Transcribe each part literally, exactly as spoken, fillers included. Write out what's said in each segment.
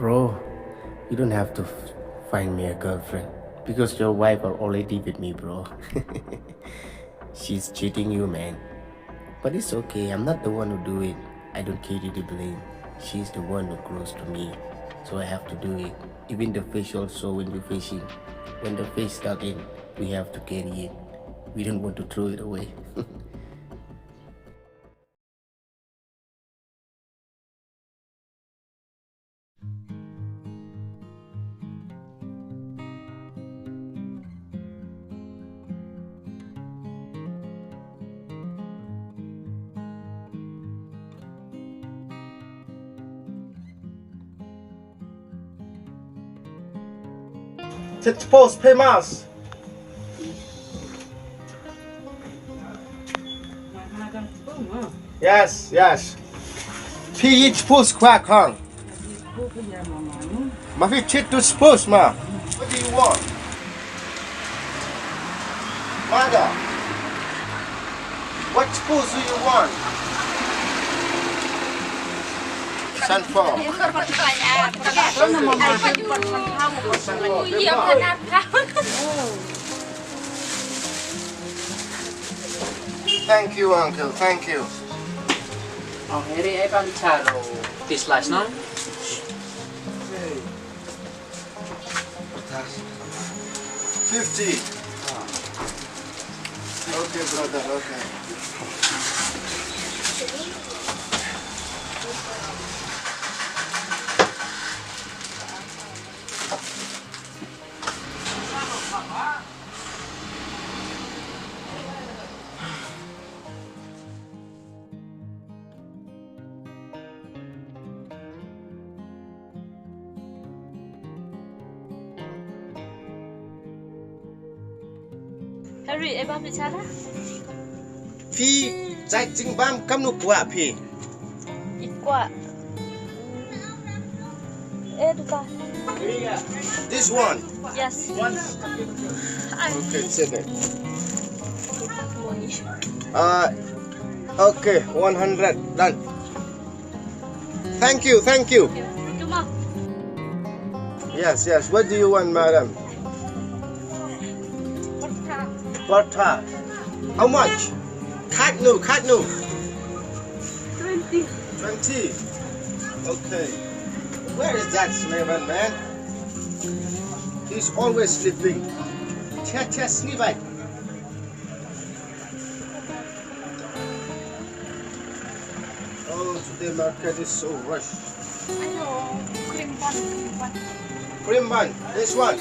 Bro, you don't have to f- find me a girlfriend because your wife are already with me, bro. She's cheating you, man. But it's okay, I'm not the one who do it. I don't carry the blame. She's the one who close to me, so I have to do it. Even the fish also, when we fishing, when the fish stuck in, we have to carry it. We don't want to throw it away. It's supposed famous. Yes, yes. Phi each post crack, huh? Ma phi chit to suppose, ma. What do you want? Mother, what suppose do you want? Send for. Thank you, uncle. Thank you. Oh, here I can chalo. This last, no? Fifty. Okay, brother, okay. Harry, e ba phi chala? Phi jait jingbam kamnu kwah phi? I kwah. Eh, duka. This one. Yes. Okay, it's okay. Uh, okay, one hundred. Done. Thank you, thank you. Cuma. Yes, yes. What do you want, madam? Paratha. How much? Khatnu, khatnu. Twenty. Twenty. Okay. Where is that Sulaiman man? He's always sleeping. Tia, tia, sini bai. Oh, today market is so rush. Ayo, cream bun, cream bun. Cream bun, this one.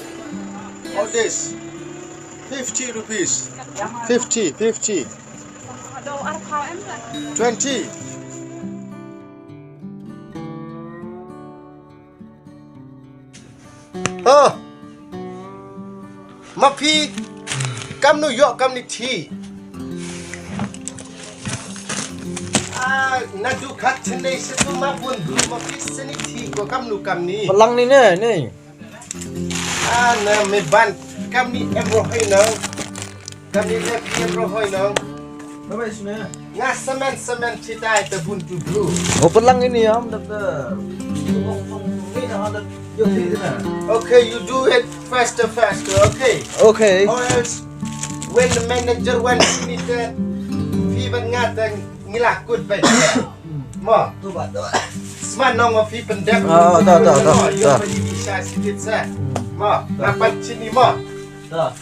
Or this? Fifty rupees. Fifty, fifty. Twenty. Oh. Ma phi kamnu ïoh kamni thi. Ah, naduh khatsan ne sha tu ma bun bun ma phi sani thi ko kamnu kamni. Pynlang ni ne, ne. Ah, na me ban kamni em rohoi no. Kamni ne phi em rohoi no. Nga semen semen thitai te bun tu bru. Oh, pynlang ini am da. Okay, you do it faster, faster, okay? Okay. Or else, when the manager wants to meet the phi ban nga te ngi la kut bai. Mo. Sma nong ma phi pyndep. Ah, ta, ta, ta, ta. Yo, ma ni sha sikit sa. Mo, rapat sini mo. Ta.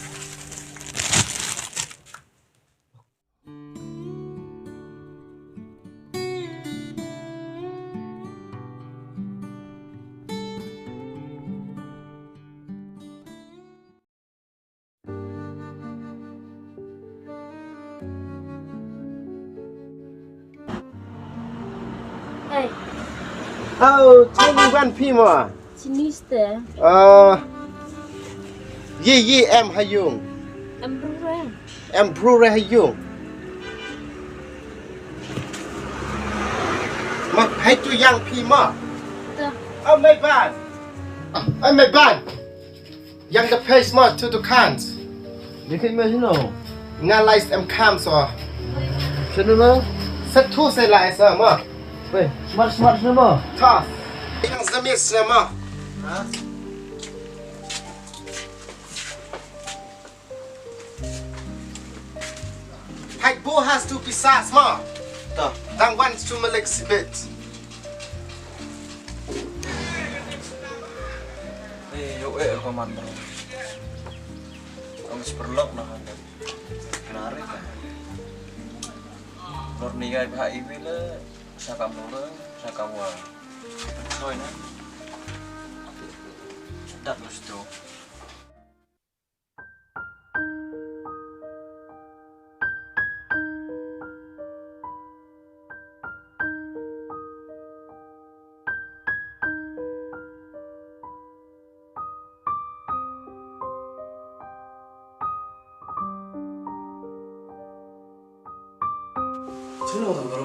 Hey. Oh, tell me one people. Chinese te. Ah. Ye, ye, em ha yung. Em bru re. Em bru re ha yung. Ma, hai tu yang phi ma. Te. Oh, my bad. Oh, my bad. Yang the face ma tu tu kan. Ni kan ma sino. Nga lais em kam so. Sino na? Satu saya lais ma. Wei, smart, smart sino ma. Ta. Yang zamit sino ma. Hai, bo has tu pisa smart. Tah, dang wan tu malik sibit. Eh, yo, eh, komandan. Ang seperlok nah kan. Kenari kan. Lor ni gai bah iwi le, sakam lor, sakam wa. Soi na. Dak lus tu.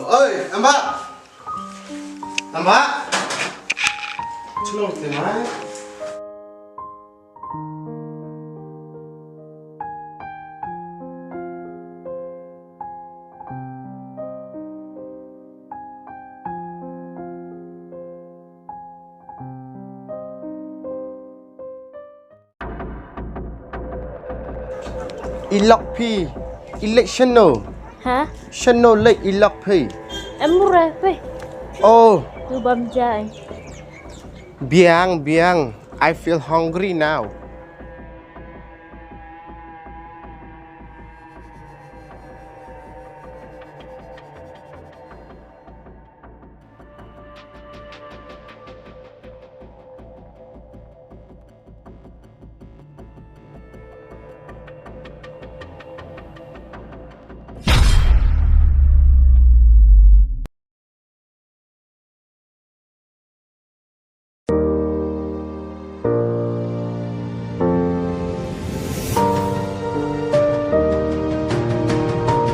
Oi, amba. Amba. Chelong te mai. I lok phi. I lek shano? Ha? Shano lek i lok phi? Em mure phi. Oh. Tu bam jai. Biang, biang. I feel hungry now.